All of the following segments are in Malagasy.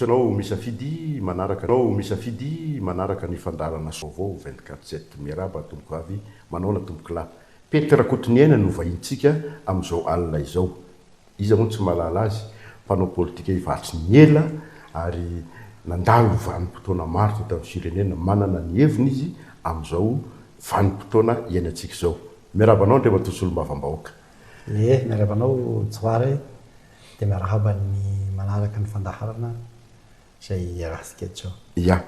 Ianao misafidy manaraka Ianao misafidy manaraka ny fandaharana Vaovao 24 sept. Miarahaba tompoko vavy, manaona tompoko lahy. Pety Rakotoniaina no vahintsika amin'izao alina izao. Iza moa no tsy mahalala azy? Mpanao politika efa hatry ny ela ary nandalo vanim-potoana maro teto amin'ny firenena. Manana ny heviny izy amin'izao vanim-potoana iainantsika izao. Miarahaba anao Andriamatoa Solombavambahoaka. Ie, miarahaba anao Johary e, dia miarahaba ny manaraka ny fandaharana izay iarahantsika eto izao. Ia,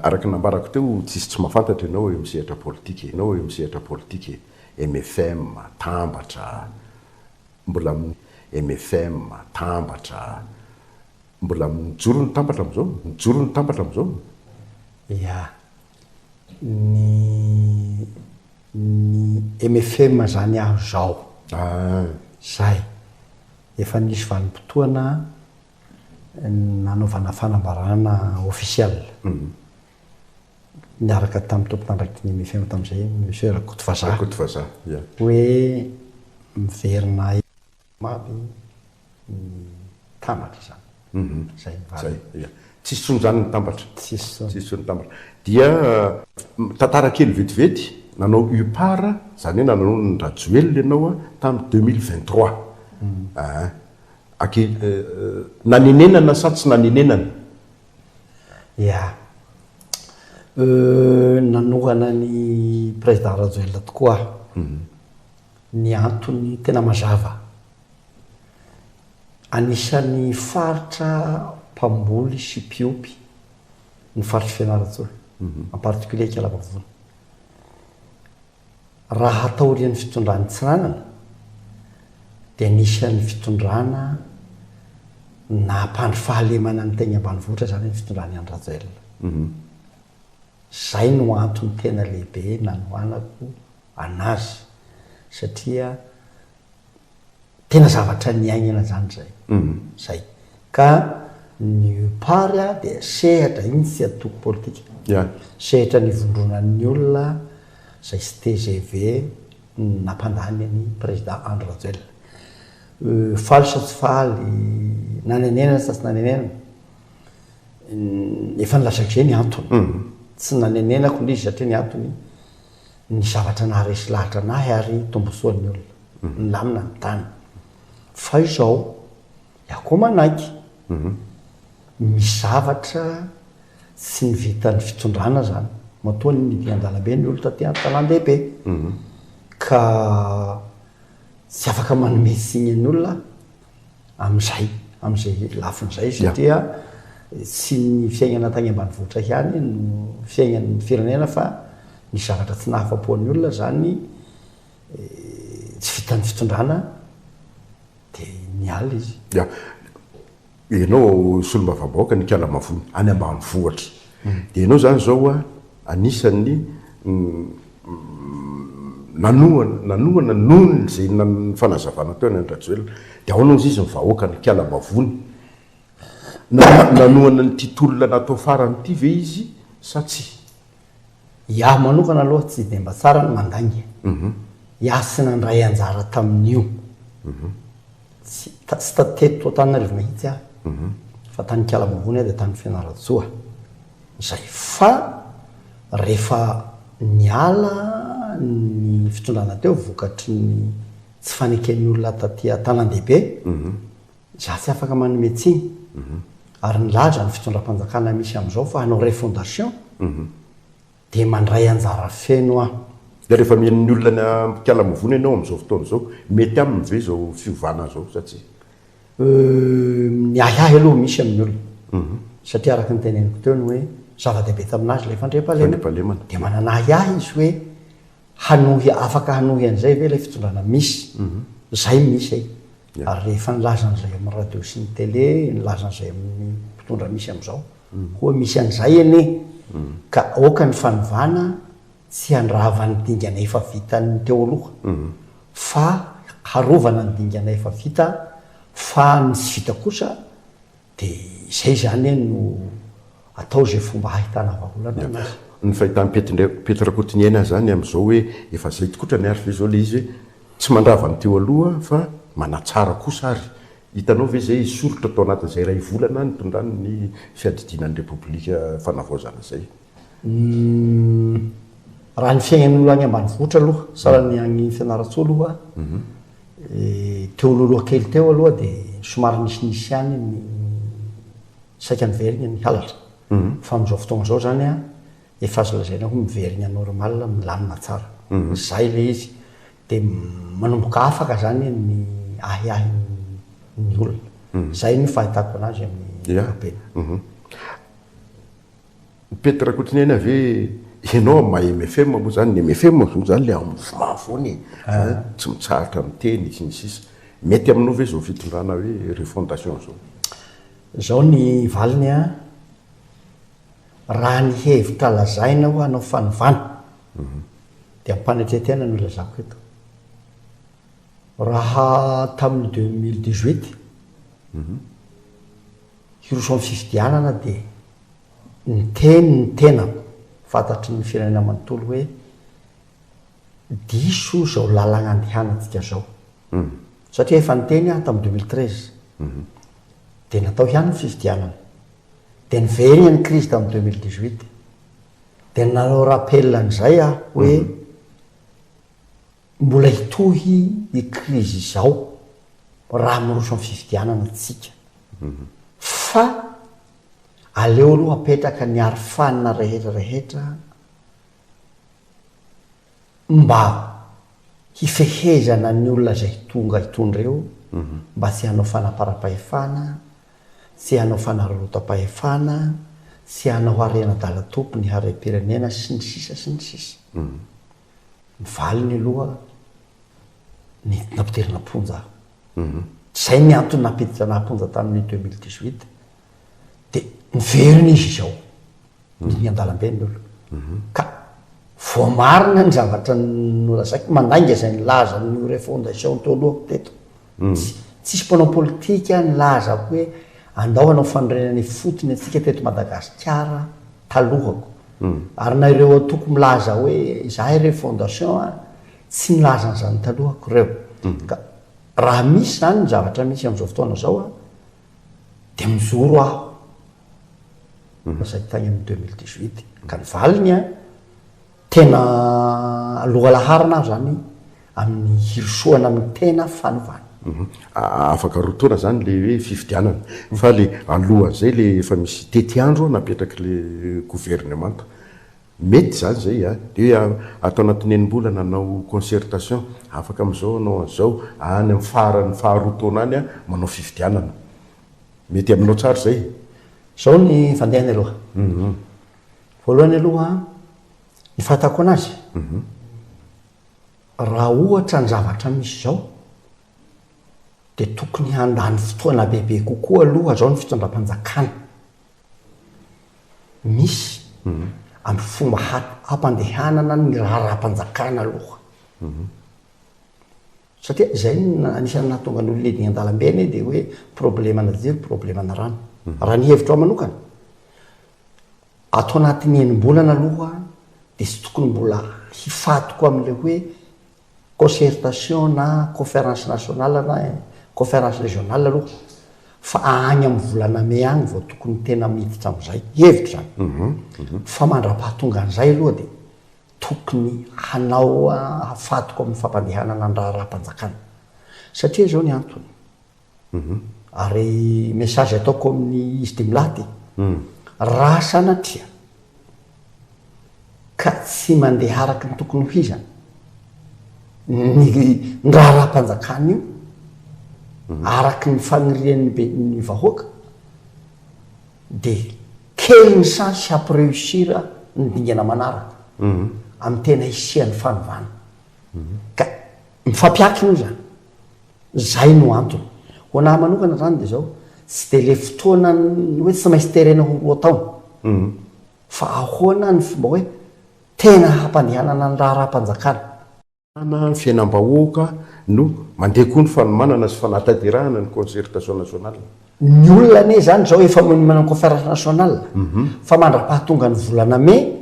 araka ny nambarako teo, tsisy tsy mahafantatra ianao eo amin'ny sehatra politika e, ianao eo amin'ny sehatra politika e, mfm, tambatra, mbola mfm, tambatra, mbola mijoro ny tambatra amin'izao? Mijoro ny tambatra amin'izao? Ia, ny ny mfm zany aho zao. Zay. Efa nisy vanim-potoana nanaovana fanambarana officiel niaraka tamin'ny tompon'andraikitry ny mfm tamin'izay, Monsieur Rakotovazaha, Rakotovazaha, ia. hoe miverina aby ny tambatra izany. Izay ny valiny. Zay, ia. Tsisy intsony izany ny tambatra. Tsisy intsony. Tsisy intsony ny tambatra. Dia tantara kely vetivety, nanao UPAR, izany hoe nanao ny Rajoelina ianao tamin'ny 2023. Aa. Ake, nanenenana sa tsy nanenenana? Ia. Nanohana ny Président Rajoelina tokoa aho. Ny antony tena mazava. Anisan'ny faritra mpamboly sy mpiompy ny faritr'i Fianarantsoa, en particulier Ikalamavony. Raha taorian'ny fitondran'i Tsiranana dia anisan'ny fitondrana nampandry fahalemana ny teny ambanivohitra izany ny fitondran'i Andry Rajoelina. Izay no antony tena lehibe nanohanako anazy satria Tena zavatra niainana zany zay. Zay. Ka ny UPAR dia sehatra, iny tsy antoko politika. Sehatra nivondronan'ny olona zay sy tgv nampandany an'i Président Andry Rajoelina. Faly sa tsy faly, nanenenana sa tsy nanenenana, efa nilazaiko zay ny antony. Tsy nanenenako ilay izy satria ny antony, ny zavatra naharesy lahatra anahy ary tombotsoan'ny olona. Milamina ny tany. Fa izao, iaho koa manaiky, misy zavatra tsy ny vitan'ny fitondrana zany. Matoa nidina an-dalambe ny olo taty an-tanàn-dehibe. Ka tsy afaka manome tsiny ny olona amin'izay, amin'izay lafiny izay satria tsy ny fiainana tany ambanivohitra ihany no fiainan'ny firenena fa nisy zavatra tsy nahafa-po ny olona zany Tsy vitan'ny fitondrana dia niala izy. Ya. Ianao solombavambahoaka ny Ikalamavony, any ambanivohitra. Dia ianao izany izao anisan'ny nanohana, nanohana noho ny izay fanazavana teo an'i Andry Rajoelina. Dia ahoana hozy izy ny vahoakan'i Ikalamavony? Nanohana an'ity tolona natao farany ity ve izy sa tsia? Iaho manokana aloha tsy dia mba tsara ny mandainga. Iaho tsy nandray anjara tamin'io. Tsy tsy ta teto Antananarivo mihitsy aho fa tany Ikalamavony aho dia tany Fianarantsoa. Izay. Fa rehefa niala ny fitondrana teo vokatry ny tsy faneken'ny olona taty an-tanàn-dehibe, Izaho tsy afaka manome tsiny. Ary nilaza ny fitondram-panjakana misy amin'izao fa hanao refondation dia mandray anjara feno aho. Dia rehefa mihaino ny olona any Ampikalamivoana ianao amin'izao fotoana izao, mety aminy ve izao fiovana izao sa tsia? Ny ahiahy aloha misy amin'ny olona. Satria araka ny teneniko teo ny hoe zava-dehibe tamin'azy ilay fandriampahalemana. Dia manana ahiahy izy hoe Hanohy, afaka hanohy an'izay ve ilay fitondrana misy? Izay misy e. Ary rehefa nilaza an'izay amin'ny radio sy ny télé, nilaza an'izay amin'ny mpitondra misy amin'izao, koa misy an'izay anie. Ka aoka ny fanovana tsy handrava ny dingana efa vitan'ny teo aloha, fa harovana ny dingana efa vita, fa ny tsy vita kosa Dia izay izany no atao izay fomba hahitana vahaolana aminazy. Ny fahitan'i Pety Pety Rakotoniaina azy izany amin'izao hoe efa zay tokotrany ary ve izao ilay izy hoe tsy mandrava ny teo aloha fa manatsara kosa ary. Hitanao ve izay soritra tao anatin'izay iray volana nitondrany ny fiadidiana ny Repoblika Fanavaozana izay? Humm. Raha ny fiaignan'olo agny ambanivohitra aloha, sahala ny agny Fianarantsoa aloha, teo alohaloha kely teo aloha dia somary nisinisy ihany ny saika niverigna ny halatra. Fa amin'izao fotoagna izao zany an, efa azo lazaina hoe miverigna normal, milamina tsara. Zay le izy. Dia manomboka afaka zany ny ahiahin'ny olona. Zay no fahitako anazy amin'ny ankapobeny. Pety Rakotoniaina ve ianao amin'ny maha mfm moa zany, ny mfm moa zany le en mouvement foana e, tsy mitsahatra miteny sy ny sisa, mety aminao ve zao fitondrana hoe refondation zao? Zao ny valiny an, raha ny hevitra lazaina ho hanao fanovana dia am-panetren-tena no ilazako eto, raha tamin'ny 2018 hiroso amin'ny fifidianana dia niteny ny tenako fantatry ny firenena manontolo hoe diso izao lalagna andehanantsika zao. Satria efa niteny aho tamin'ny 2013. Dia natao ihany ny fifidianana. Dia niverina ny crise tamin'ny 2018. Dia nanao rappel an'izay aho hoe Mbola hitohy i krizy izao raha miroso amin'ny fifidianana tsika. Fa aleo aloha apetraka ny arofanina rehetra rehetra mba hifehezana ny olona izay tonga hitondra eo mba tsy hanao fanaparam-pahefana, tsy hanao fanararaotam-pahefana, tsy hanao harena adala-tompo ny harem-pirenena sy ny sisa sy ny sisa. Ny valiny aloha ny nampidirana am-ponja aho. Zay ny antony nampiditra anah am-ponja tamin'ny 2018. Dia niverina izy izao. Nidina an-dalambe ny olona. Ka voamarina ny zavatra nolazaiko, mandainga izay nilaza an'io refondation teo alohako teto. Tsisy mpanao politika nilaza hoe andao hanao fanorenana ifotony antsika teto Madagasikara talohako. Ary na ireo antoko milaza hoe izahay re fondation a, tsy nilaza an'izany talohako ireo. Ka raha misy izany ny zavatra misy amin'izao fotoana izao a, dia mijoro aho. Lazaiko tany amin'ny 2018. Ka ny valiny a, Tena lohalaharana aho zany amin'ny hirosoana amin'ny tena fanovana. Afaka roa taona zany le hoe fifidianana fa le alohan'izay le efa misy tetiandro napetrak'le governemanta. Mety zany zay a, de hoe ato anatin'ny enim-bolana hanao concertation, afaka amin'izao hanao an'izao, any amin'ny faran'ny faharoa taona any manao fifidianana. Mety aminao tsara zay? Zao ny fandehany aloha. Voalohany aloha, ny fahitako anazy, raha ohatra ny zavatra misy izao, dia tokony handany fotoana bebe kokoa aloha izao ny fitondram-panjakana misy amin'ny fomba hampandehanana ny raharaham-panjakana aloha. Satria izay no anisan'ny nahatonga ny olona hidina an-dalambe anie dia hoe problemana jiro, problemana rano. Raha ny hevitro aho manokana, Ato anatin'ny enim-bolana aloha dia tsy tokony mbola hifatoko amin'ilay hoe concertation na conférence nationale na conférence régionale aloha fa any amin'ny volana mey any vao tokony tena miditra amin'izay. Hevitro izany. Fa mandra-pahatonga an'izay aloha dia tokony hanao hafatoko amin'ny fampandehanana ny raharaham-panjakana. Satria izao ny antony. Ary message ataoko amin'ny izy dimilahy ty, raha sanatria ka tsy mandeha araky ny tokony ho izy ny ny raharaham-panjakana io, araky ny fanirian'ny be ny vahoaka, dia kely ny chance hampi-reussir ny dingana manaraka amin'ny tena hisian'ny fanovana. Ka mifampiankina io zany. Zay no antony. Ho anahy manokana zany de zao, tsy de le fotoana hoe tsy maintsy terena ho roa taona, fa ahoana ny fomba hoe tena hampandehanana ny raharaham-panjakana. Ny fiainam-bahoaka no mandeha koa ny fanomanana sy fanatanterahana ny concertation nationale. Ny olona anie zany zao efa manomana ny conférence nationale, fa mandra-pahatonga ny volana mey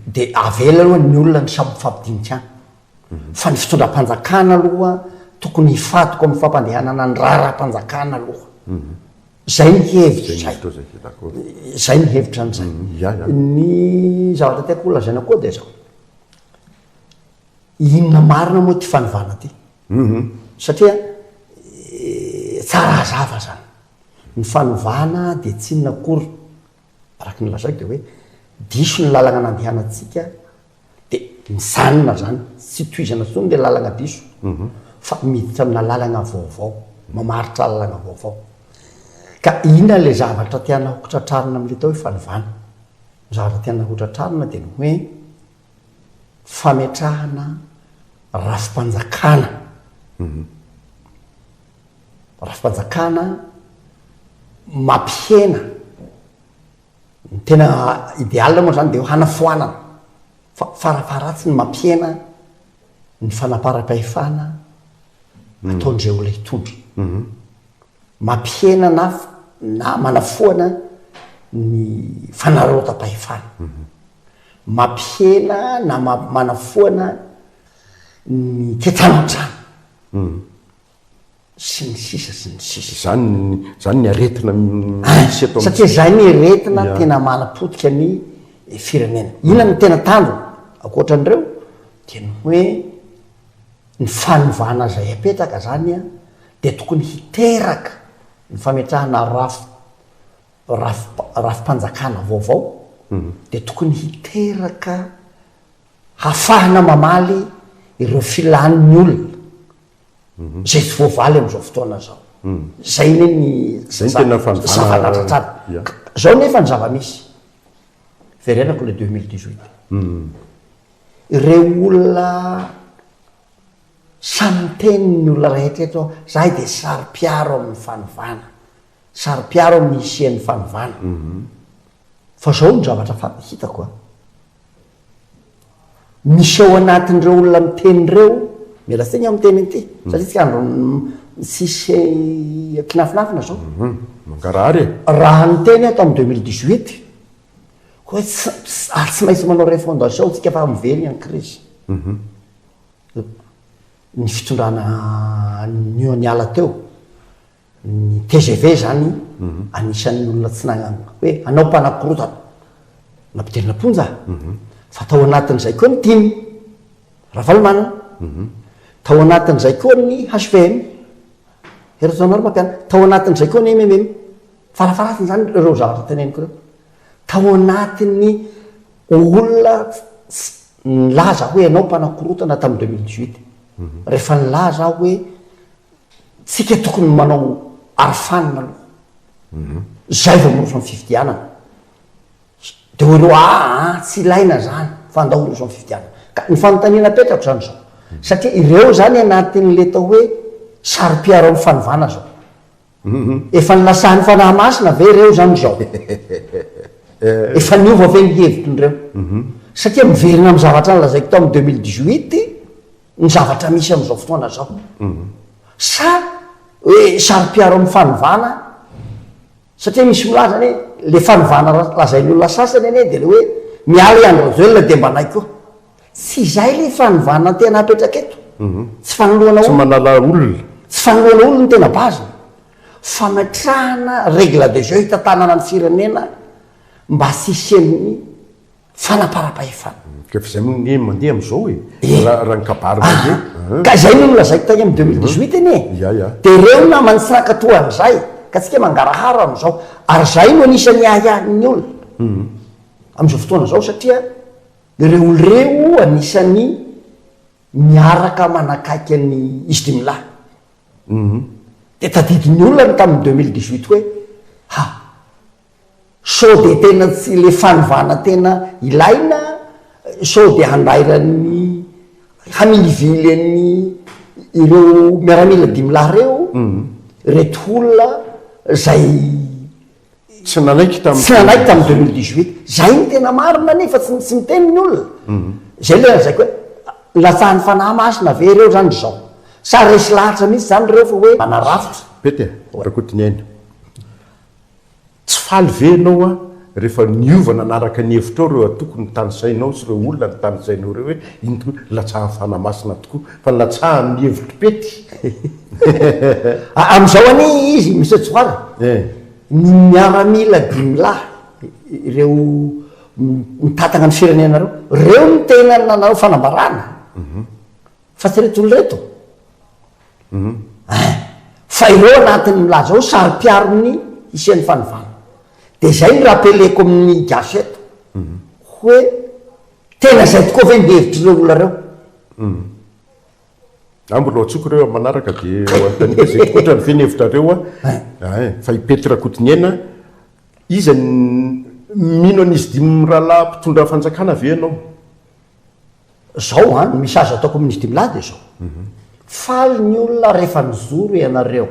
de avela aloha ny olona ny samy mifampidinika any. Fa ny fitondram-panjakana aloha. tokony hifantoka amin'ny fampandehanana ny raharaham-panjakana aloha. Izay ny hevitro izay. Izay ny hevitra an'izay. Ny zavatra tiako holazaina koa dia izao. Inona marina moa ity fanovana ity? Satria tsara hazava izany. Ny fanovana dia tsy inona akory, araka ny lazaiko dia hoe diso ny lalana nandehanantsika dia mijanona izany, tsy tohizana intsony ilay lalana diso fa miditra amina lalana vaovao, mamaritra lalana vaovao. Ka inona ilay zavatra tiana ho tratrarina amin'ilay atao hoe fanovana? Ny zavatra tiana ho tratrarina dia ny hoe fametrahana rafi-panjakana. Rafi-panjakana mampihena, ny tena idéal moa zany de hanafoanana fa farafaharatsiny mampihena ny fanaparam-pahefana ataon'izay olona hitondra. Mampihena na na manafoana ny fanararaotam-pahefana. Mampihena na manafoana ny kiantranoantrano. Sy ny sisa sy ny sisa. Izany izany ny aretina misy eto amintsika. Satria izay ny aretina tena manapotika ny firenena. Inona no tena tanjona ankoatra an'ireo? Dia ny hoe ny fanovana izay apetraka izany an, dia tokony hiteraka ny fametrahana raf- raf- rafi-panjakana vaovao, dia tokony hiteraka hafahana mamaly ireo filan'ny olona. Izay tsy voavaly amin'izao fotoana izao. Izay anie ny zavatra tsara. Izao nefa ny zava-misy. Verenako le 2018. Ireo olona samy miteny ny olona rehetra eto, zahay dia saro-piaro amin'ny fanovana. Saro-piaro amin'ny hisian'ny fanovana. Fa izao ny zavatra hitako a. Misy ao anatin'ireo olona miteny ireo, miala tsiny aho miteny an'ity, satria tsy andro tsisy kinafinafina izao. Mangarahara e! Raha niteny aho tamin'ny 2018 hoe tsy ary tsy maintsy manao refondation tsika fa miverina ny crise. Ny fitondrana niala teo. Ny tgv zany anisan'ny olona tsy nagnano hoe hanao mpanakorotana nampidirina am-ponja fa tao anatin'izay koa ny tim, Ravalomanana, tao anatin'izay koa ny hvm, Hery Rajaonarimampianina, tao anatin'izay koa ny mmm, farafaharatsiny zany ireo zavatra teneniko ireo, tao anatin'ny olona nilaza hoe hanao mpanakorotana tamin'ny 2018, rehefa nilaza aho hoe Tsika tokony manao arofanina aloha. Zay vao miroso amin'ny fifidianana. De hoy ireo aa tsy ilaina zany fa andao hiroso amin'ny fifidianana. Ka ny fanontaniana apetrako zany zao, satria ireo zany anatin'le atao hoe saro-piaro amin'ny fanovana zao. Efa nilasahan'ny Fanahy Masina ve ireo zany zao? Efa niova ve ny hevitrin'ireo? Satria miverina amin'ny zavatra nolazaiko tao amin'ny 2018, ny zavatra misy amin'izao fotoana izao. Sa hoe saro-piaro amin'ny fanovana, satria misy milaza anie, le fanovana lazain'ny olona sasany anie dia le hoe miala i Andry Rajoelina dia mba anay koa. Tsy izay le fanovana tena apetraka eto. Tsy fanoloana olona. Tsy manala olona. Tsy fanoloana olona no tena base-ny. Fametrahana règle de jeu hitantanana ny firenena mba tsy hisian'ny Fanaparam-pahefana. Ka efa izay moa anie mandeha amin'izao e. Eh. Raha ny kabary mandeha. Ah. Ka izay no nolazaiko tany amin'ny 2018 anie. Ya, ya. Dia ireo naman'ny tsy nankatoa an'izay, ka tsika mangarahara amin'izao. Ary izay no anisan'ny ahiahin'ny olona amin'izao fotoana izao satria ireo olona ireo anisan'ny miaraka manakaiky an'i izy dimilahy. Dia tadidin'ny olona ny tamin'ny 2018 hoe ha, Sao dia tena tsy le fanovana tena ilaina, sao dia handairan'ny, hamilivily an'ny ireo miaramila dimilahy ireo, ireto olona zay Tsy nanaiky tamin'ny. Tsy nanaiky tamin'ny 2018. Zay no tena marina anie fa tsy tsy miteny ny olona. Zay le lazaiko hoe latsahan'ny fanahy masina ve ireo zany zao? Sa resy lahatra mihitsy zany ireo fa hoe manarafitra? Pety e, Rakotoniaina. Tsy faly ve ianao a? rehefa niova nanaraka ny hevitrao ireo antoko notanisainao sy ireo olona notanisainao ireo hoe iny tokoa nilatsahan'ny Fanahy Masina tokoa fa nilatsahan'ny hevitr'i Pety. Amin'izao anie izy Monsieur Tsoara, ny miaramila dimilahy ireo mitantana ny firenena ireo, ireo no tena nanao fanambarana fa tsy ireto olona ireto. Ein! Fa ireo anatin'ny milaza hoe saro-piaro ny hisian'ny fanovana. Dia izay no rappeleko amin'ny gasy eto hoe tena izay tokoa ve ny hevitr'ireo olona ireo? Ah mbola ho antsoiko ireo amin'ny manaraka dia ho anontaniako izay tokoa otrany ve ny hevitrareo an! Ein! Fa i Pety Rakotoniaina, iza ny mino an'izy dimy mirahalahy mpitondra fanjakana ve ianao? Zao an, ny message ataoko amin'izy dimilahy dia zao, faly ny olona rehefa nijoro ianareo,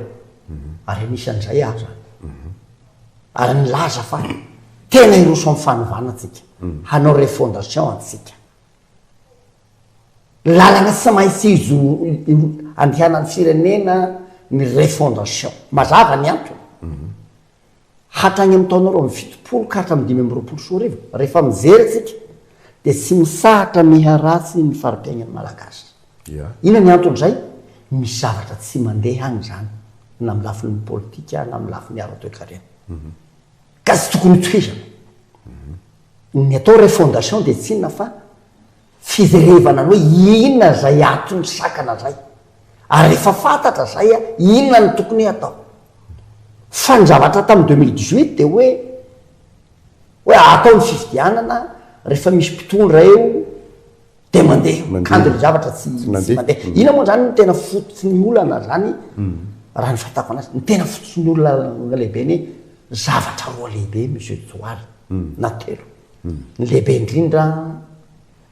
ary anisan'izay aho zany, ary nilaza fa tena hiroso amin'ny fanovana tsika, hanao refondation antsika. Lalana tsy maintsy izo andehanan'ny firenena ny refondation. Mazava ny antony. Hatrany amin'ny taona 72 ka hatramin'ny 2025, rehefa mijery isika dia tsy misahatra miharatsy ny fari-piainan'ny Malagasy. Inona ny anton'izay? Misy zavatra tsy mandeha any izany, na amin'ny lafiny politika na amin'ny lafiny ara-toekarena. Ka tsy tokony hotohizana. Ny atao refondation dia tsy inona fa Fijerevana ny hoe inona izay antony sakana izay, ary rehefa fantatra izay inona no tokony hatao. Fa ny zavatra tamin'ny 2018 dia hoe hoe atao ny fifidianana rehefa misy mpitondra eo dia mandeha, kanjo ilay zavatra tsy tsy mandeha. Inona moa izany no tena fototry ny olana izany raha ny fahitako anazy? Ny tena fototry ny olana lehibe anie zavatra roa lehibe Monsieur Johary na telo. Ny lehibe indrindra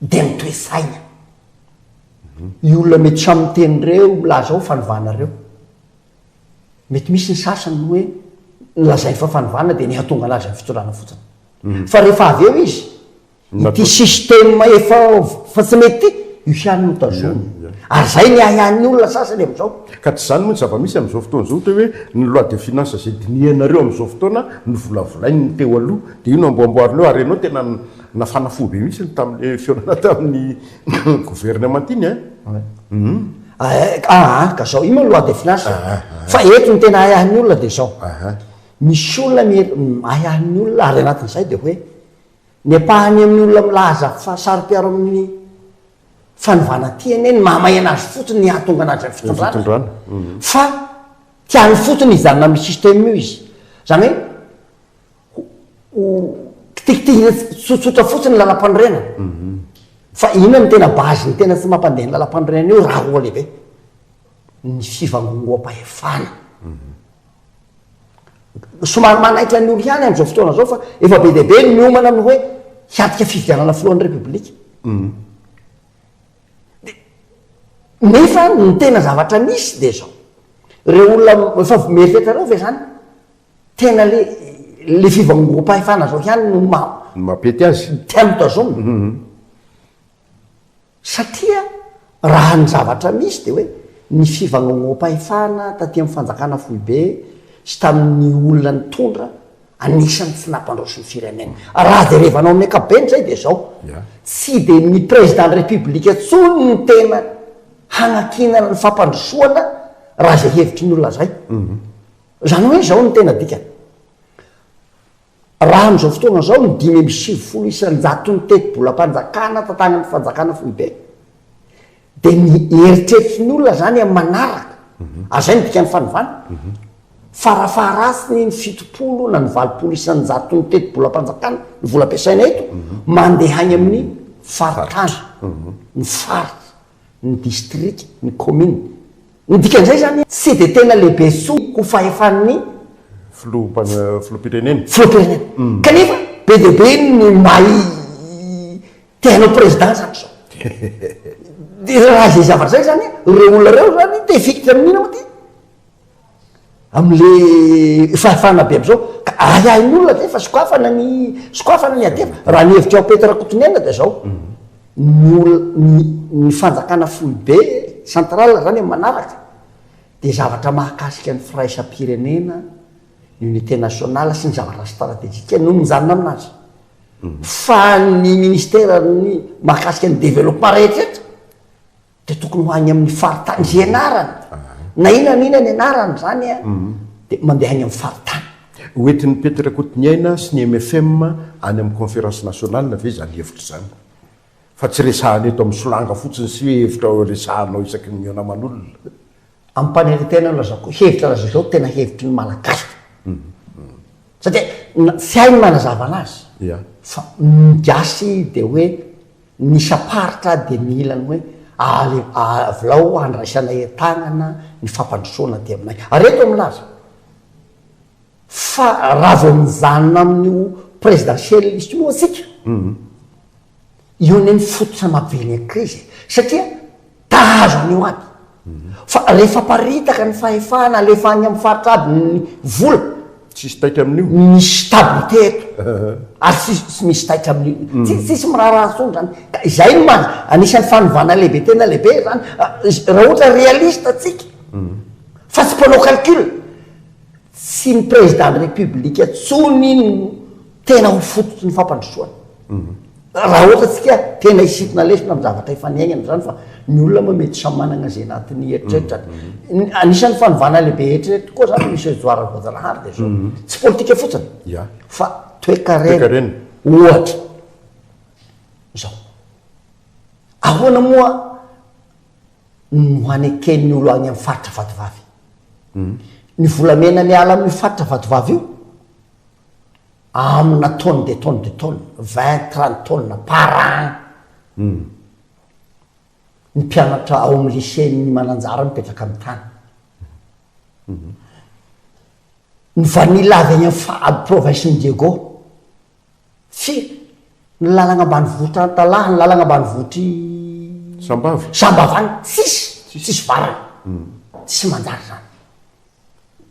dia ny toe-tsaina. Io olona mety samy miteny ireo, milaza ao fanovana ireo. Mety misy ny sasany hoe ny lazainy fa fanovana dia ny hahatonga anazy amin'ny fitondrana fotsiny. Fa rehefa avy eo izy, ity système efa fa tsy mety ity, io ihany no tazominy. Ary izay ny ahiahin'ny olona sasany amin'izao. Ka tsy izany moa ny zava-misy amin'izao fotoana izao, ohatra hoe ny loi de finance izay dinihanareo amin'izao fotoana novolavolain'ny teo aloha dia io no amboamboarina eo ary ianao tena nafana fo be mihitsy tamin'ilay fihaonana tamin'ny gouvernement iny an! Aa ka zao, io moa loi de finance e! Fa eto ny tena ahiahin'ny olona dia izao, misy olona ahiahin'ny olona ary anatin'izay dia hoe ny ampahany amin'ny olona milaza fa saro-piaro amin'ny Fanovana aty anie ny mahamay anazy fotsiny ny hahatonga anazy amin'ny fitondrana fa tiany fotsiny hijanona amin'ny système io izy. Zany hoe ho kitikitihina tsotsotra fotsiny ny lalam-panorenana. Fa inona no tena base ny tena tsy mampandeha ny lalam-panorenana io raha roa lehibe? Ny fivangongoam-pahefana. Somary manaitra ny olo ihany amin'izao fotoana izao fa efa be dia be ny miomana amin'ny hoe hiatrika fifidianana filohan'ny Repoblika. Nefa ny tena zavatra misy dia izao, ireo olona efa mieritreritra ireo ve izany tena le le fivangongoam-pahefana izao ihany no maha No mampety azy. Tiany hotazomina? Satria raha ny zavatra misy dia hoe ny fivangongoam-pahefana taty amin'ny fanjakana foibe sy tamin'ny olona nitondra anisan'ny tsy nampandroso ny firenena. Raha jerevanao amin'ny ankapobeny izay dia izao, tsy dia ny président ny république intsony no tena hanakinana ny fampandrosoana raha izay hevitry ny olona izay. Izany hoe izao no tena dikany. Raha amin'izao fotoana izao ny 95 isan-jaton'ny tetibolam-panjakana tantanan'ny fanjakana foibe dia ny eritreritry ny olona izany amin'ny manaraka, ary izay no dikan'ny fanovana, farafaharatsiny ny 70 na ny 80 isan-jaton'ny tetibolam-panjakana, ny vola ampiasaina eto, mandeha any amin'ny faritany, ny faritra. ny distrika, ny kaominina. Ny dikan'izay izany, tsy dia tena lehibe intsony ho fahefan'ny Filoham-pirenena. Filoham-pirenena. Kanefa be dia be ny mahay te hanao président izany izao. Dia raha izay zavatra izay izany, ireo olona ireo izany te hifikitra amin'inona moa ity? Amin'le fahefana be am'izao. Ka ahiahin'ny olona ve fa sokafana ny, sokafana ny adihevitra. Raha ny hevitr'i Pety Rakotoniaina dia izao, ny olona, ny, ny fanjakana foibe, centrale zany amin'ny manaraka, dia zavatra mahakasika ny firaisam-pirenena. Ny unité nationale sy ny zavatra stratégique no mijanona aminazy. Fa ny ministère ny mahakasika ny développement rehetra rehetra dia tokony ho any amin'ny faritany izay anarany. Na inona na inona ny anarany izany an, dia mandeha any amin'ny faritany. Ho entin'i Pety Rakotoniaina sy ny mfm any amin'ny conférence nationale ve izany hevitra izany? Fa tsy resahana eto amin'ny solanga fotsiny sy hoe hevitra resahanao isaky ny mihaona aman'olona. Ampanirian-tena no lazaiko, hevitra lazaiko izao tena hevitry ny Malagasy. Satria tsy hay ny manazava anazy. Fa ny gasy dia hoe ny isam-paritra dia mila ny hoe ale avilao handraisanay an-tanana ny fampandrosoana aty aminay. Ary eto aho milaza fa raha vao mijanona amin'io présidentiel io isika, Io anie ny fototra mampivelona ny krizy e! Satria ta hahazo an'io aby. Fa rehefa aparitaka ny fahefana, alefa any amin'ny faritra aby ny vola. Tsisy taitra amin'io. Misy stabilité eto. Ary tsisy tsy misy taitra amin'io. Tsy tsisy miraharaha intsony zany. Ka izay no maha anisan'ny fanovana lehibe tena lehibe zany. Raha ohatra réaliste tsika fa tsy mpanao calcul. Tsy ny président ny république tsony no tena ho fototry ny fampandrosoana. Raha ohatra tsika tena hisintona lesona amin'ny zavatra efa niainana zany fa ny olona moa mety samy manana izay anatin'ny eritreritrany. Anisan'ny fanovana lehibe eritreretiko koa zany Monsieur Johara Voajanahary dia zao, tsy politika fotsiny fa toekarena ohatra zao. Ahoana moa no haneken'ny olo any amin'ny faritra Vatovavy? Ny volamena miala amin'io faritra Vatovavy io Amina tonnes de tonnes de tonnes, 20, 30 tonnes par an. Ny mpianatra ao amin'ny lycée ny Mananjara mipetraka amin'ny tany. Ny vanille avy any amin'ny province-n'i Diego. Firy? Ny lalagna ambanivohitra Antalaha, ny lalagna ambanivohitr'i Sambava. Sambava any, tsisy, tsisy varany. Tsisy manjary zany.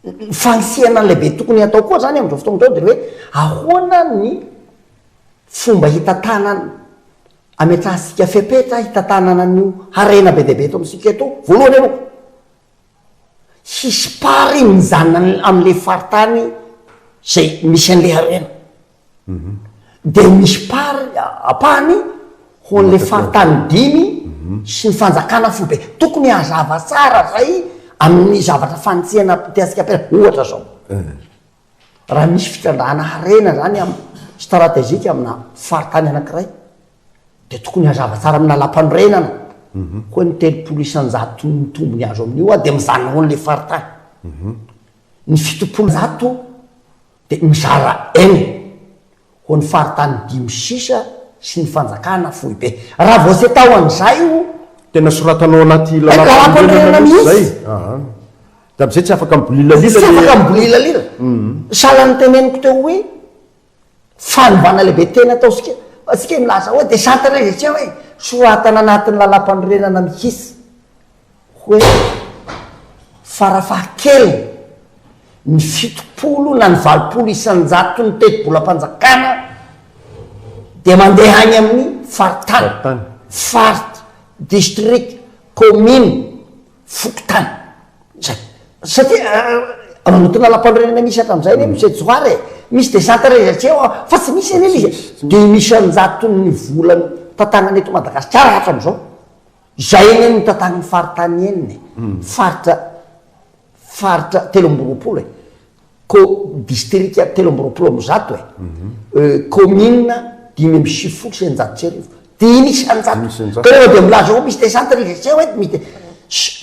Ny fanisihana lehibe tokony hatao koa zany amin'izao fotoana izao dia ny hoe ahoana ny fomba hitantanana, ametrahantsika fepetra hitantanana an'io harena be dia be eto amintsika eto, voalohany aloha, hisy part mijanona amin'ilay faritany izay misy an'ilay harena. Dia misy part, ampahany ho an'ilay faritany dimy sy ny fanjakana foibe. Tokony hazava tsara zay amin'ny zavatra fanitsiana tiantsika ampiharina. Ohatra zao, raha misy fitrandrahana harena zany am stratégique amina faritany anankiray dia tokony hazava tsara amin'ny lalàmpanorenana hoe ny 30 isan-jaton'ny tombony azo amin'io dia mijanona ho an'ilay faritany. Ny 70 zato Dia mizara enina ho ny faritany dimy sisa sy ny fanjakana foibe. Raha vao tsy atao an'izay io. Tena soratanao anaty lalàmpanorenana mihitsy izay. Dia amin'izay tsy afaka mibolila-lila Tsy afaka mibolila-lila. Sahala ny teneniko teo hoe fanovana lehibe tena ataontsika, tsika milaza hoe décentralisation e, soratana anatin'ny lalàmpanorenana mihitsy. Hoe farafahakeliny ny 70 na ny 80 isan-jaton'ny tetibolam-panjakana dia mandeha any amin'ny faritany, faritra, distrika, kaominina, fokontany. Zay. Satria manotona lalàmpanorenana misy hatramin'izay anie Monsieur Johary e. Misy décentralisation fa tsy misy anie ilay izy. Dimy isan-jaton'ny vola tantanana eto Madagasikara hatramin'izao. Izay anie no tantanin'ny faritany enina e, faritra faritra 23 e, ko distrika 123 e, commune 1695, 105. Ka rehefa dia milaza hoe misy décentralisation eto, misy de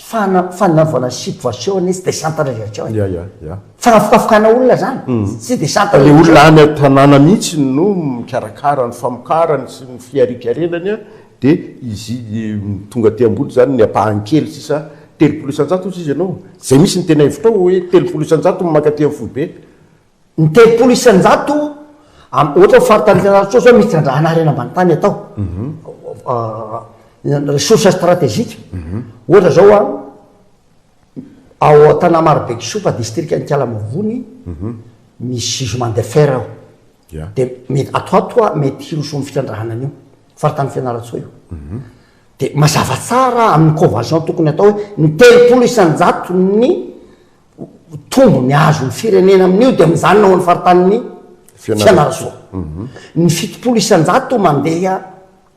fana- fanaovana subvention anie tsy décentralisation e. Ya, ya, ya. Fanafokafokana olona zany, tsy Le décentralisation. olona any an-tanàna mihitsy no mikarakara ny famokarany sy ny fiharikarenany an, Dia izy tonga aty ambony izany ny ampahany kely sisa, 30% hozy izy ianao? Izay mihitsy ny tena hevitrao hoe 30% no mankaty amin'ny foibe? Ny 30% am, ohatra hoe faritany Fianarantsoa zao misy trandrahana harena ambany tany atao, ressource stratégique, ohatra zao an, ao Antanamaro Bekisopa, distrikan'i Ikalamavony, misy gisement de fer ao. Dia mety ato ato a mety hiroso amin'ny fitrandrahana an'io faritany Fianarantsoa io. Dia mazava tsara amin'ny convention tokony atao hoe ny 30 isan-jato ny tombony azon'ny firenena amin'io dia mijanona ao amin'ny faritanin'i Fianarantsoa. Ny 70% mandeha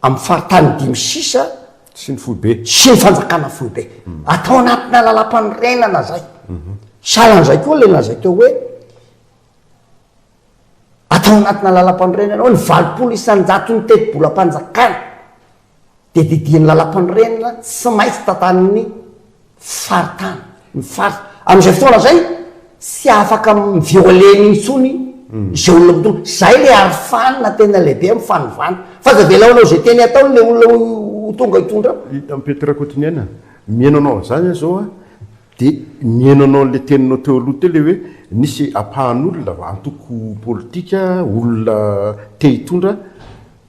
amin'ny faritany dimy sisa Sy ny foibe. Sy ny fanjakana foibe. Atao anatina lalàmpanorenana izay. Sahalan'izay koa ilay lazaiko teo hoe atao anatina lalàmpanorenana hoe ny 80 isan-jaton'ny tetibolam-panjakana dia didian'ny lalàmpanorenana tsy maintsy tantanin'ny faritany, ny faritra. Amin'izay fotoana izay, tsy afaka mi-violer intsony izay olona mitondra. Izay ilay arofanina tena lehibe amin'ny fanovana. Fa aza avela hanao izay teny ataony ilay olona ho tonga hitondra eo. Pety Rakotoniaina, mihaino anao an'izany aho izao an, dia mihaino anao an'ilay teninao teo aloha teo ilay hoe nisy ampahan'olona, antoko politika, olona te hitondra,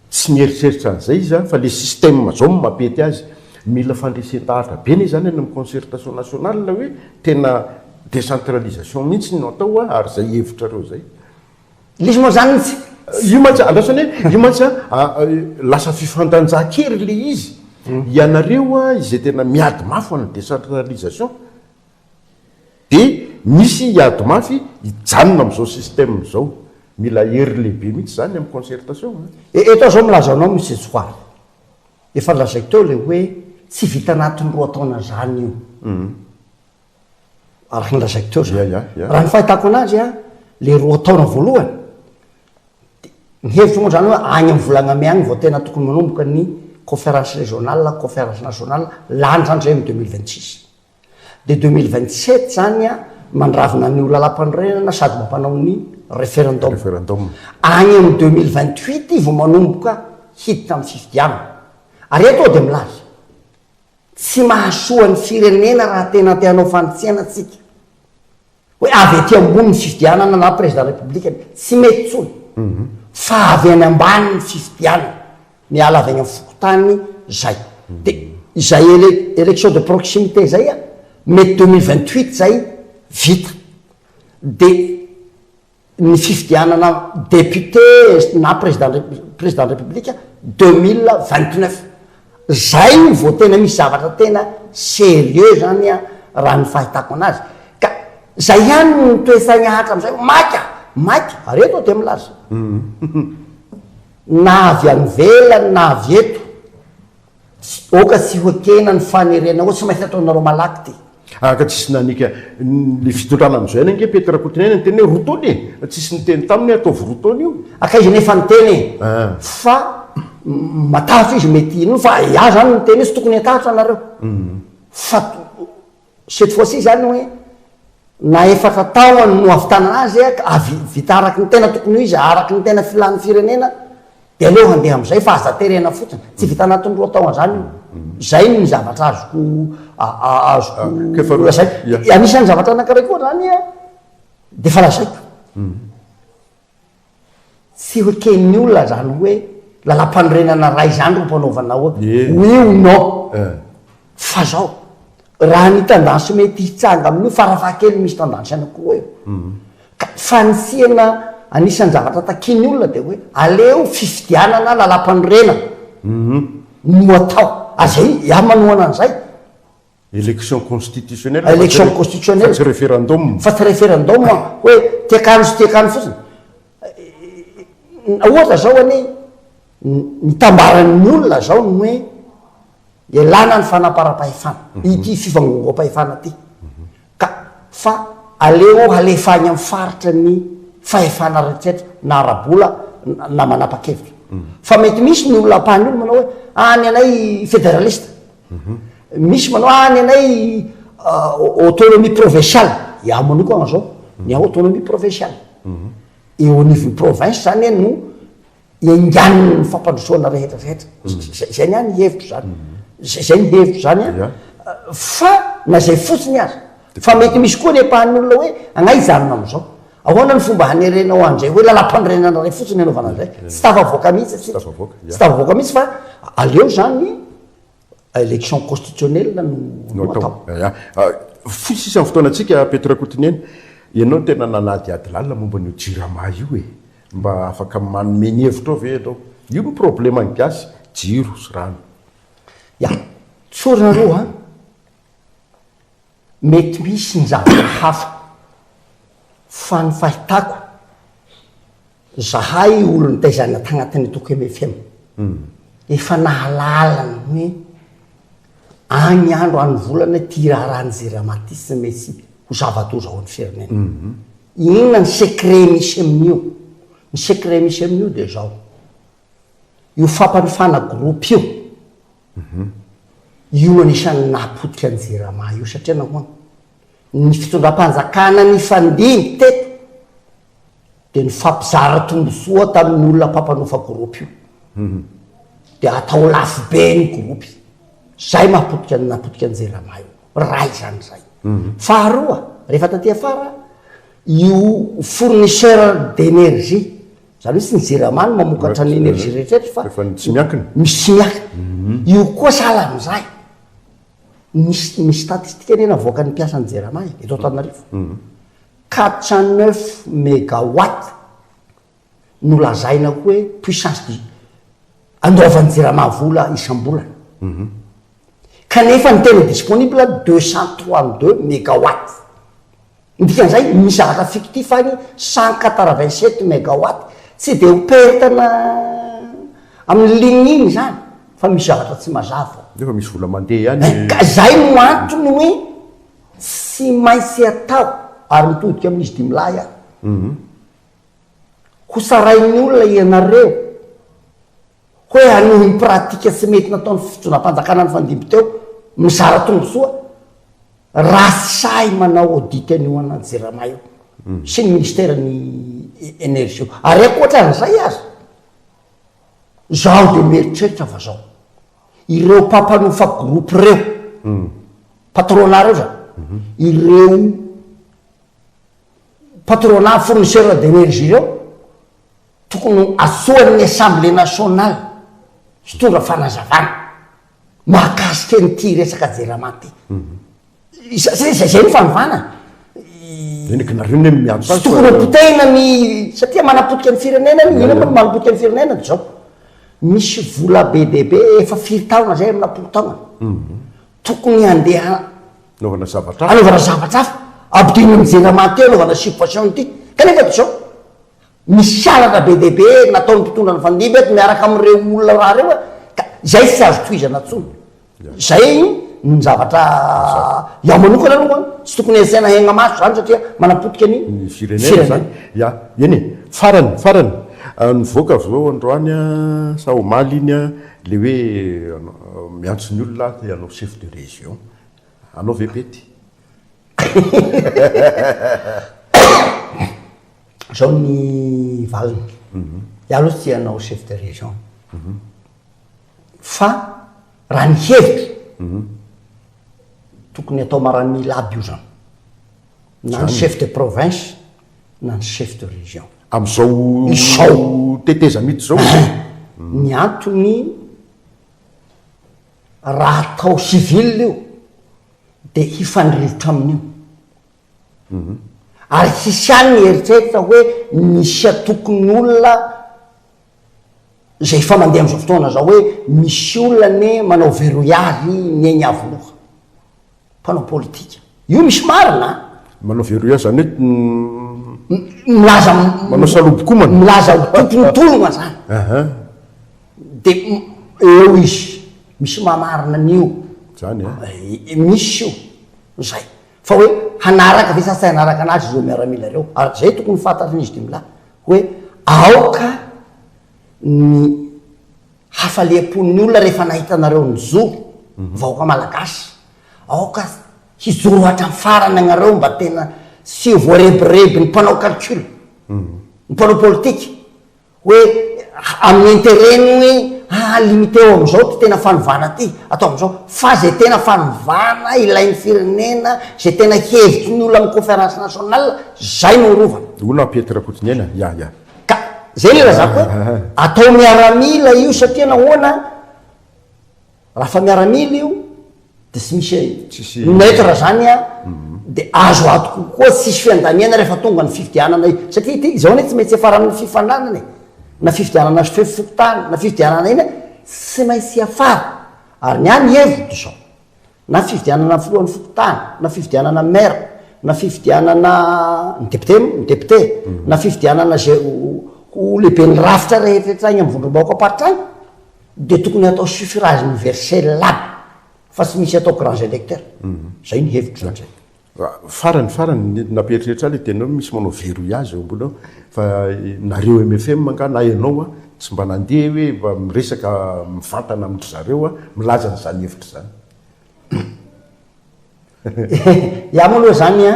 Tsy mieritreritra an'izay izy fa le système zao no mampety azy. Mila fandresen-dahatra be anie zany any amin'ny concertation nationale hoe tena décentralisation mihitsy no atao ary zay hevitrareo zay. Ilay izy moa zany tsy. Io mantsy, andraso anie, io mantsy lasa fifandanjan-kery le izy. Ianareo izay tena miady mafy ho an'ny décentralisation, Dia misy hiady mafy hijanona amin'izao système izao. Mila hery lehibe mihitsy izany amin'ny concertation an. Eto aho izao milaza anao Monsieur Johary, efa lazaiko teo ilay hoe tsy vita anatin'ny roa taona izany io. Araka ny lazaiko teo izany. Raha ny fahitako anazy an, ilay roa taona voalohany, dia ny hevitro moa izany hoe any amin'ny volana mai any vao tena tokony manomboka ny conférence régionale, conférence nationale, lany izany izay amin'ny 2026. Dia 2027 zany an, mandravona an'io lalampanorenana sady mampanao ny referendum. Referendum. Any amin'ny 2028 vao manomboka hiditra amin'ny fifidianana. Ary eto aho dia milaza, tsy mahasoa ny firenena raha tena te hanao fanitsiana tsika. Hoe avy aty ambony ny fifidianana na président république tsy mety intsony fa avy any ambany ny fifidianana, miala avy any amin'ny fokontany zay. De izay élection de proximité zay a, mety 2028 zay vita. De ny fifidianana député na président président de république 2029 zay no vao tena misy zavatra tena sérieux zany a raha ny fahitako anazy ka zay ihany no toe-tsaina hatram'izay maika maika ary eto aho de milaza na avy any ivelany na avy eto Aoka tsy ho ekena ny fanerena hoe tsy maintsy ataonareo malaky ty. Ah ka tsisy nanika ny fitondrana amizao ihany ange Pety Rakotoniaina niteny hoe roa taona e! Tsisy niteny taminy hoe ataovy roa taona io. Aka izy nefa niteny e! Fa matahotra izy mety ino fa iah zany niteny hoe tsy tokony hatahotra nareo fa cette fois ci zany hoe na efatra taona no ahavitana azy ka avy vita araky ny tena tokony ho izy araky ny tena filan'ny firenena Dia aleo handeha amin'izay fa aza terena fotsiny. Tsy vita anatin'ny roa taona izany io. Izay ny zavatra azoko azoko lazaina. Anisan'ny zavatra anankiray koa izany an, dia efa lazaiko. Tsy ho eken'ny olona izany hoe lalàmpanorenana iray izany ro mpanaovana hoe oui ou non. Fa zao, raha ny tendance mety hitsanga amin'io, farafahakeliny misy tendance anankiroa eo. Ka fanitsiana anisan'ny zavatra takian'ny olona dia hoe aleo fifidianana lalàmpanorenana no atao. Ary zay, iaho manohana an'izay. Élection constitutionnelle Élection constitutionnelle. fa tsy référendum. Fa tsy référendum hoe tiakano sy tiakano fotsiny. Ohatra zao anie, ny tambaran'ny olona zao ny hoe Ialana ny fanamparam-pahefana, ity fivangongoam-pahefana ity, ka fa aleo halefa any amin'ny faritra ny fahefana rehetra na ara-bola na manapa-kevitra. Fa mety misy ny olona ampahany olona manao hoe ah ny anay federaliste, misy manao ah ny anay autonomie provinciale, iaho manokana zao ny ahy autonomie provinciale, eo anivon'ny province zany no Enganiny ny fampandrosoana rehetra rehetra. Zay ny ahy ny hevitro zany. Zay ny hevitro zany an. Fa na zay fotsiny aza. Fa mety misy koa ny ampahan'ny olona hoe angaha hijanona amin'izao. Ahoana ny fomba hanerenao an'izay hoe lalam-panorenana iray fotsiny hanaovana an'izay. Tsy tafavoaka mihitsy isika. Tsy tafavoaka mihitsy fa aleo zany Election constitutionnelle no no atao. Ya. Fohy sisa ny fotoanantsika Pety Rakotoniaina. Ianao tena nanadihady lalina momba an'io Jirama io e. Mba afaka manome ny hevitrao ve ianao? Io no probleman'ny gasy, jiro sy rano. Ya. Tsorina aloha an, mety misy ny zavatra hafa. Fa ny fahitako, zahay olo nitaizana tagnatin'ny antoko mfm, efa nahalala ny hoe agny andro any volana ity raharahan'ny Jirama ity tsy maintsy ho zava-doza ho an'ny firenena. Inona ny secret misy amin'io? Ny secret misy amin'io dia izao, io fampanofana groupe io, io anisan'ny nahapotika ny Jirama io satria nahoana? Ny fitondram-panjakana nifandimby teto dia nifampizara tombontsoa tamin'ny olona mpampanofa groupe io. Dia atao lafo be ny groupe. Zay mahapotika ny nahapotika ny Jirama io. Ray izany zay. Faharoa, rehefa taty afara, io fournisseur d'énergie, zany hoe tsy ny Jirama no mamokatra ny énergie rehetra eto fa Efa ny tsy miankina. misy tsy miankina. Io koa sahala amin'izay. Misy misy statistique anie navoakan'ny mpiasan'ny Jirama e, eto Antananarivo. 409 mégawatt no lazaina hoe puissance du andoavan'ny Jirama vola isam-bolana. Kanefa ny tena disponible 232 mégawatt. Ny dikan'izay, misy zavatra fictif any 187 mégawatt, tsy dia ho perte-na amin'ny ligne iny izany fa misy zavatra tsy mazava ao. Nefa misy vola mandeha ihany e. Ka izay no antony hoe tsy maintsy atao, ary mitodika amin'izy dimilahy aho, ho sarain'ny olona ianareo hoe hanohy ny pratique tsy mety nataon'ny fitondram-panjakana nifandimby teo, mizara tombontsoa, raha tsy sahy manao audit an'io ana Jirama io sy ny ministère ny energie io. Ary ankoatra an'izay aza, zaho dia mieritreritra fa zao, ireo mpampanofa groupe ireo, patronat ireo zany, ireo patronat fournisseur d'énergie ireo, Tokony ho atsoan'ny Assemblée nationale hitondra fanazavana mahakasika an'ity resaka Jirama ity. Satria izay izay no fanovana. Eny ka nareo ne miantso azy. Tsy tokony ho potehina ny satria manapotika ny firenena ny inona moa no manapotika ny firenena dia izao. Misy vola be dia be efa firy taona izay amina polo taona. Tokony handeha Anaovana zavatra hafa. Anaovana zavatra hafa. Ampidinina amin'ny Jirama ity anaovana subvention ity. Kanefa dia izao. Misy halatra be dia be nataon'ny mpitondra nifandimby eto miaraka amin'ireo olona raha ireo ka izay tsy azo tohizana intsony. Izay ny zavatra iaho manokana aloha tsy tokony asiana hegna-maso izany satria manapotika ny Ny firenena izany. Ya, eny e. Farany, farany, nivoaka avy eo androany sa omaly iny le hoe miantso ny olona te hanao chef de région. Anao ve pety? Zao ny valiny. Iaho aloha tsy hanao chef de région. Fa raha ny hevitro, tokony atao maramila aby io zany. Na ny chef de province na ny chef de région. Amin'izao Izao. tetezamita izao? Ny antony raha atao civil io dia hifandrirotra amin'io. Ary hisy ihany ny eritreritra hoe misy antokon'olona izay efa mandeha amin'izao fotoana izao hoe misy olona anie manao verrouillage ny eny Iavoloha, mpanao politika. Io misy marina an! Manao verrouillage izany hoe Milaza manao salobokomana. Milaza ho tompon'ny tolona izany. Dia eo izy, misy mahamarina an'io. Izany an? Misy io, izay. Fa hoe hanaraka ve sa tsy hanaraka anazy ireo miaramila ireo? Ary izay tokony fantatrin'izy dimilahy hoe aoka ny hafaliam-pon'ny olona rehefa nahita anareo nijoro, vahoaka malagasy, aoka hijoro hatramin'ny farany ianareo mba tena tsy ho voarebirebin'ny mpanao calcul, ny mpanao politika. Hoe amin'ny intérêt-ny hoe ah limiter-o amin'izao ty tena fanovana ty, atao amin'izao, fa zay tena fanovana ilain'ny firenena, zay tena hevitry ny olona amin'ny conférence nationale, zay no arovana. Olona Pety Rakotoniaina, ya ya. Ka zay le lazako hoe atao miaramila io satria nahoana? Raha fa miaramila io de tsy misy neutre zany an, de azo ato kokoa tsisy fiandaniana rehefa tonga ny fifidianana io, satria ity izao anie tsy maintsy hiafaran'ny fifaninanana e, na fifidianana chef fokontany na fifidianana ina tsy maintsy hiafara, ary ny ahy ny hevitro de zao, na fifidianana filohan'ny fokontany na fifidianana maire. na fifidianana ny député, ny député, na fifidianana zay ho lehiben'ny rafitra rehetrarehetra agny amin'ny vondrom-bahoakam-paritra agny, de tokony atao suffrage universel aby fa tsy misy atao grands électeurs. Zay ny hevitro zany zay. Farany farany nampieritreritra le tenao misy manao verrouillage eo ambony ao, fa nareo MFM nga na ianao a tsy mba nandeha hoe mba miresaka mivantana amin-dry zareo a milaza n'izany hevitra zany? Ia moa aloha zany a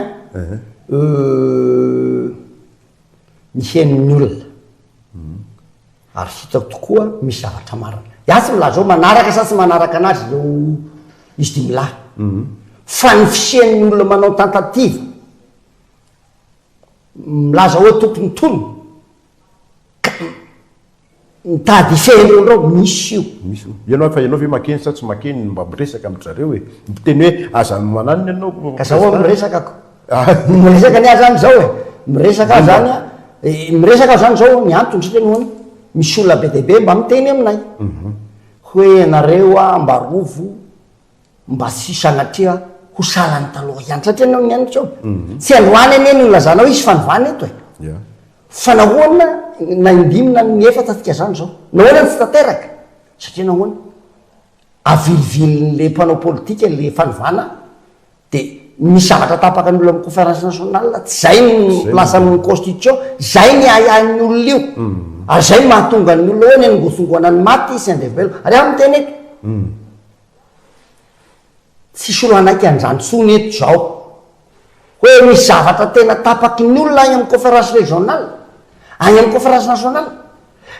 miheno ny olona ary hitako tokoa misy zavatra marina. Ia tsy milaza hoe manaraka sa tsy manaraka anazy ireo izy dimy lahy, fa ny fisian'ny olona manao tentative milaza hoe tokony tony ka mitady ifehin'ireo reo, misy io. Misy io. Ianao fa ianao ve makeny sa tsy makeny mba miresaka amin-dry zareo e? Miteny hoe aza mananona ianao. Ka zaho miresaka ko. Miresaka ny ahy zany zao e. Miresaka aho zany a, miresaka aho zany zao ny antony satria nohony misy olona be dia be mba miteny aminay hoe ianareo a mba rovo mba tsy sanatria ho salan'ny taloha ihany satria anao ny aniko zao tsy androany anie no ilazanao hisy fanovana eto e. Fa nahoana na indimy na ny efatra tsika zany zao? Nahoana no tsy tanteraka? Satria nahoana? Avilivilin'le mpanao politika le fanovana de misy zavatra tapaka ny olona amin'ny conférence nationale, tsy zay ny place amin'ny constitution, zay ny ahiahin'ny olona io. Ary zay no mahatonga ny olona hoe ny angotsongoana ny maty sy andevobelo. Ary aho miteny eto. Tsisy olo hanaiky an'izany intsony eto izao. Hoe misy zavatra tena tapaky ny olona any amin'ny conférence régionale, any amin'ny conférence nationale,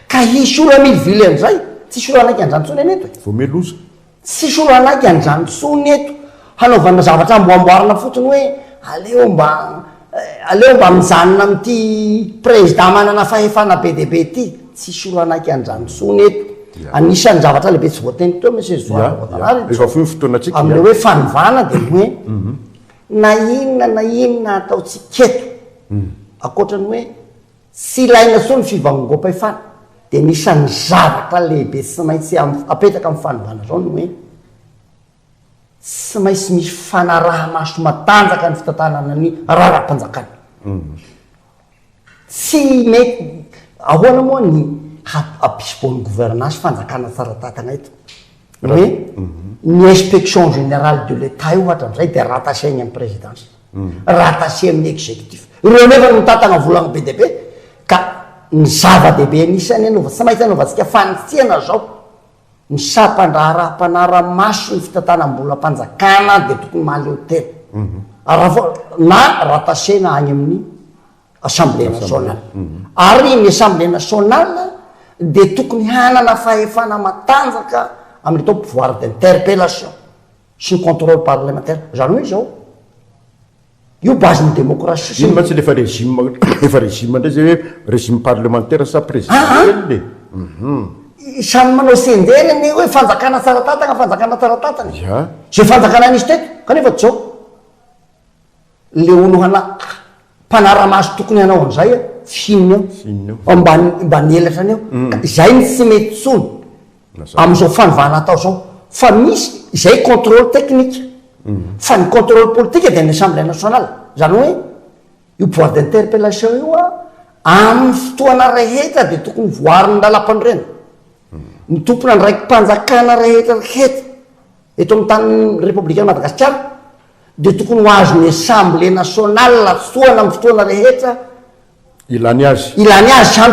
ka hisy olo hamilivily an'izay. Tsisy olo hanaiky an'izany intsony anie eto e. Vao miha loza. Tsisy olo hanaiky an'izany intsony eto. Hanaovana zavatra amboamboarina fotsiny hoe aleo mba aleo mba mijanona amin'ity président manana fahefana be dia be ity. Tsisy olo hanaiky an'izany intsony eto. Anisan'ny zavatra lehibe tsy voateniko teo Monsieur Zoara Voatanahary, Efa fohy ny fotoanantsika. Amin'ilay hoe fanovana dia ny hoe na inona na inona ataontsika eto, ankoatra ny hoe tsy ilaina intsony ny fivangongoam-pahefana, dia anisan'ny zavatra lehibe tsy maintsy apetraka amin'ny fanovana izao ny hoe tsy maintsy misy fanaraha-maso matanjaka ny fitantanana ny raharaham-panjakana. Tsy mety, ahoana moa ny hampisy bonne gouvernance fanjakana tsara tantana eto? Ny hoe ny inspection générale de l'Etat io hatramizay dia rattaché any amin'ny présidence, rattaché amin'ny exécutif. Ireo nefa no mitantana vola be dia be ka ny zava-dehibe anisany anaova, tsy maintsy anaovantsika fanitsiana zao. Ny sampan-draharaha mpanara-maso ny fitantanam-bolam-panjakana dia tokony mahaleo tena. Raha vao na rattachena any amin'ny Assemblée nationale. Ary ny Assemblée nationale dia tokony hanana fahefana matanjaka amin'ny atao pouvoir d'interpellation sy ny contrôle parlementaire. Izany hoe izao, io base ny démocratie sy Ino mantsy le efa régime, efa régime indray zay hoe régime parlementaire sa présidentiel e? Samy manao sendery anie hoe fanjakana tsara tantana, fanjakana tsara tantana. Ya. Izay fanjakana nisy teto, kanefa tsy zao. Le olo hana mpanara-maso tokony hanao an'izay a, tsy inona eo. Tsy inona eo. Mba mba nielatra an'eo. Ka izay no tsy mety intsony amin'izao fanovana atao izao. Fa misy izay contrôle technique. Fa ny contrôle politique dia ny assemblée nationale. Izany hoe io pouvoir d'interpellation io a, amin'ny fotoana rehetra dia tokony voarin'ny lalampanorenana. Ny tompon'andraiki-panjakana rehetra rehetra eto amin'ny tanin'ny Repoblikan'i Madagasikara dia tokony ho azon'ny Assemblée nationale antsoina amin'ny fotoana rehetra Ilany azy. Ilany azy izany.